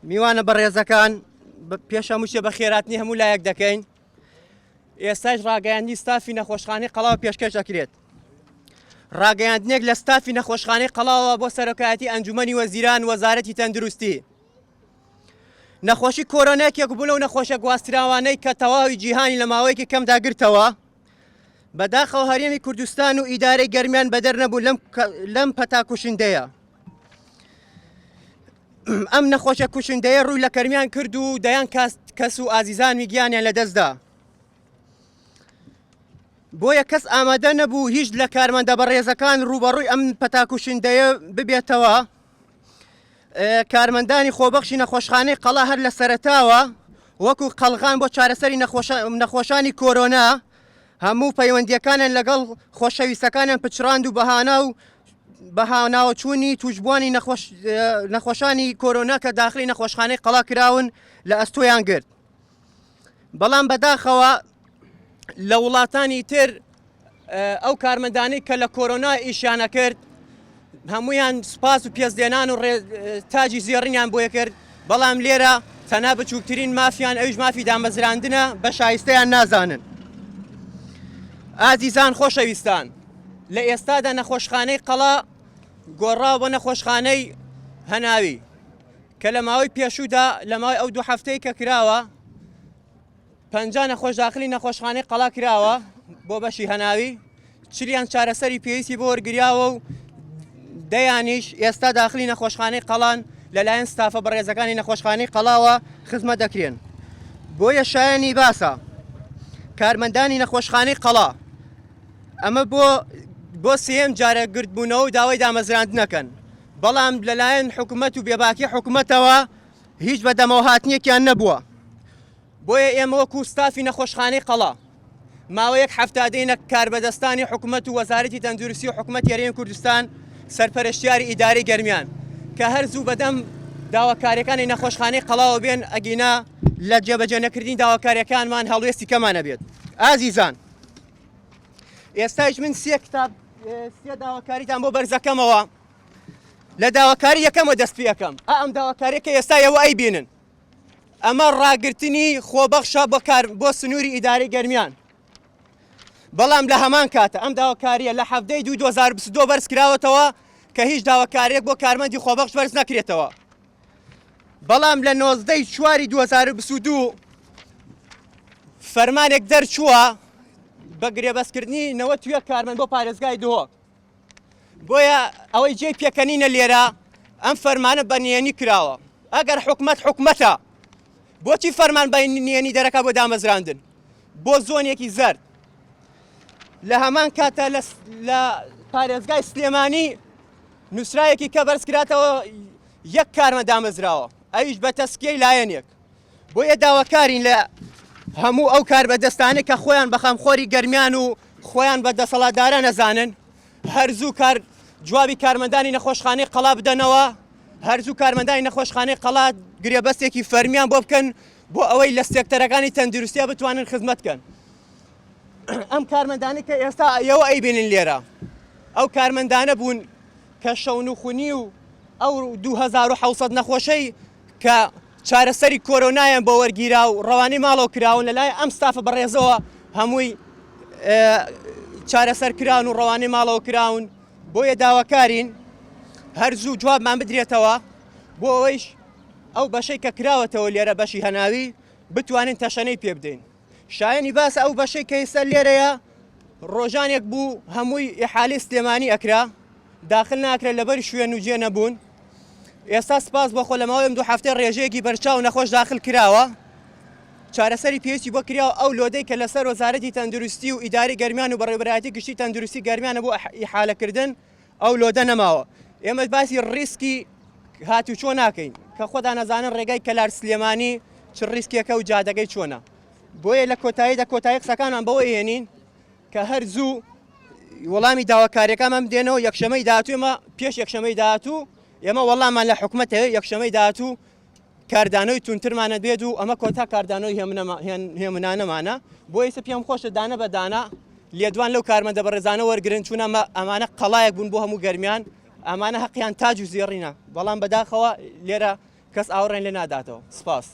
میوانە بەڕێزەکان، پێش هەموو شتێ بەخێراتنی هەموو لایەک دەکەین. ئێستاش ڕاگەیاندنی ستافی نەخۆشخانەی قەڵاوە پێشکەش دەکرێت. ڕاگەیاندنێک لە ستافی نەخۆشخانەی قەڵاوە بۆ سەرۆکایەتی ئەنجومەنی وەزیران وەزارەتی تەندروستی. نەخۆشی کۆرۆنا یەکێک بوو لەو نەخۆشە گواستراوانەی کە تەواوی جیهانی لە ماوەیەکی کەمدا گرتەوە. بەداخەوە هەرێمی کوردستان و ئیدارەی گەرمیان بەدەر نەبوو لەم پەتا کوشندەیە. ئەم نەخۆشە کوشندەیە ڕووی لە کەرمیان کرد و دەیان کەس و ئازیزانمی گیانیان لەدەستدا. بۆیە کەس ئامادە نەبوو هیچ لە کارمەندە بەڕێزەکان ڕووبەڕووی ئەم پەتا کوشندەیە ببێتەوە. کارمەندانی خۆبەخشی نەخۆشخانەی قەڵا هەر لە سەرەتاوە وەکو قەڵغان بۆ چارەسەری نەخۆشانی کۆرۆنا هەموو پەیوەندیەکانیان لەگەڵ خۆشەویستەکانیان پچڕاند و بەهانا و بەهاناوەچوونی توشبووانی نەخۆشانی کۆرۆنا کە داخلی نەخۆشخانەی قەڵا کراون لە ئەستۆیان گرت. بەڵام بەداخەوە لە وڵاتانی تر ئەو کارمەندانەی کە لە کۆرۆنا ئیشیانە کرد هەمویان سوپاس و پێزلێنان و تاجی زێڕینیان بۆیە کرد بەڵام لێرە تەنها بچووکترین مافیان ئەویش مافی دامەزراندنە بە شایستەیان نازانن. ئازیزان خۆشەویستان لە ئێستادا نەخۆشخانەی قەڵا گۆڕاوە بۆ نەخۆشخانەی هەناوی کە لە ماوەی پێشوودا لە ماوەی ئەو دوو هەفتەی کە کراوە 50 نەخۆش داخلی نەخۆشخانەی قەڵا کراوە بۆ بەشی هەناوی چلیان چارەسەری پێویستی بۆ وەرگریاوە و دەیانیش ئێستا داخلی نەخۆشخانەی قەڵان لەلایەن ستافە بەڕێزەکانی نەخۆشخانەی قەڵاوە خزمەت دەکرێن. بۆیە شایەنی باسە کارمەندانی نەخۆشخانەی قەڵا ئەمە بۆ بۆ سێیەم جارە گردبوونەوە و داوای دامەزراندنەکەن بەڵام لەلایەن حکومەت و بێباکی حکومەتەوە هیچ بەدەمەوەهاتنێکیان نەبووە. بۆیە ئێمە وەکو ستافی نەخۆشخانەی قەڵا ماوەیەک هەفتە دێینە کاربەدەستانی حکومەت و وەزارەتی تەندروستی و حکومەتی هەرێمی کوردستان سەرپەرشتیاری ئیدارەی گەرمیان کە هەر زوو بەدەم داواکاریەکانی نەخۆشخانەی قەڵاوە بێن ئەگینا لە جێبەجێ نەکردنی داواکاریەکانمان هەڵوێستی کەمان ئەبێت. ئازیزان ئێستایش من سێ کتاب سێ داواکاریتان بۆ بەرزەکەمەوە لە داواکاری یەکەمە دەست پێەکەم ئەم داواکاریە کە ئێستا ئێوە ئەیبینن ئەمە ڕاگرتنی خۆبەخشە بۆ کار بۆ سنووری ئیدارەی گەرمیان بەڵام لە هەمان کاتە ئەم داواکاریە لە حەفتەی دوو 2022 بەرز کراوەتەوە کە هیچ داواکاریەک بۆ کارمەندی خۆبەخش بەرز نەکرێتەوە بەڵام لە 19 چواری 2022 فەرمانێک دەرچووە بە گرێبەستکردنی 91 کارمەند بۆ پارێزگای دهۆک بۆیە ئەوەی جێی پێکەنینە لێرە ئەم فەرمانە بە نهێنی کراوە ئەگەر حکومەت حکومەتە بۆچی فەرمان بە نهێنی دەرەکە بۆ دامەزراندن بۆ زۆنێکی زەرد لە هەمان کاتە لە پارێزگای سلێمانی نووسراوێکی کە بەرز کراتەوە یەک کارمە دامەزراوە ئەویش بە تەسکیەی لایەنێک بۆیە داواکارین لە هەموو ئەو کاربەدەستانەی کە خۆیان بە خەمخۆری گەرمیان و خۆیان بە دەسەڵاتداران ئەزانن هەر زوو کار جوابی کارمەندانی نەخۆشخانەی قەڵا بدەنەوە هەر زوو کارمەندانی نەخۆشخانەی قەڵا گرێبەستێکی فەرمیان بۆ بکەن بۆ ئەوەی لە سێکتەرەکانی تەندروستیا بتوانن خزمەت بکەن ئەم کارمەندانی کە ئێستا ئێوە ئەیبینن لێرە ئەو کارمەندانە بوون کە شەونخونی و ئەو 2700 نەخۆشەی کە چارەسەری کۆرۆنایان بۆ وەرگیرا و ڕەوانەی ماڵەوە کراون لەلایەن ئەم ستافە بەڕێزەوە هەمووی چارەسەر کراون و ڕەوانەی ماڵەوە کراون بۆیە داواکارین هەر زوو جوابمان بدرێتەوە بۆ ئەوەیش ئەو بەشەی کە کراوەتەوە لێرە بەشی هەناوی بتوانین تەشەنەی پێ بدەین شایەنی باسە ئەو بەشەی کە ئێستا لێرەیە ڕۆژانێک بوو هەمووی ئیحالی سلێمانی ئەکرا داخل ناکرێت لەبەر شوێن و جێ نەبوون ئێستا سپاس بۆ خۆ لە ماوەی ئەم دوو هەفتەی ڕێژەیەکی بەرچاو نەخۆش داخل کراوە چارەسەری پێویستی بۆ کراوە ئەو لۆدەی کە لەسەر وەزارەتی تەندروستی و ئیداری گەرمیان و بەڕێوەبەرایەتی گشتی تەندروستی گەرمیانە بۆ ئیحالەکردن ئەو لۆدە نەماوە ئێمە باسی ڕیسکی هاتوچۆ ناکەین کە خۆتان ئەزانن ڕێگای کەلار سلێمانی چ ڕیسکێکە و جادەکەی چۆنە بۆیە لە کۆتاییدا کۆتایی قسەکانمان بەوە ئێنین کە هەر زوو وەڵامی داواکاریەکانمان بدێنەوە یەکشەمەی داهاتوو ئێمە پێش یەکشەمەی داهاتوو ئێمە وەڵامان لە حکومەت هەیە یەکشەمەی داهاتوو کاردانەوەی توندترمان ئەبێت و ئەمە کۆتا کاردانەوەی هێمنانەمانە بۆ ئێستا پێم خۆشە دانە بە دانە لێدوان لەو کارمەندە بەڕێزانە وەرگرن چون ئەمە ئەمانە قەڵایەک بوون بۆ هەموو گەرمیان ئەمانە هەقیان تاج و زێڕینە بەڵام بەداخەوە لێرە. کەس ئاوڕێن لێ ناداتەوە. سپاس.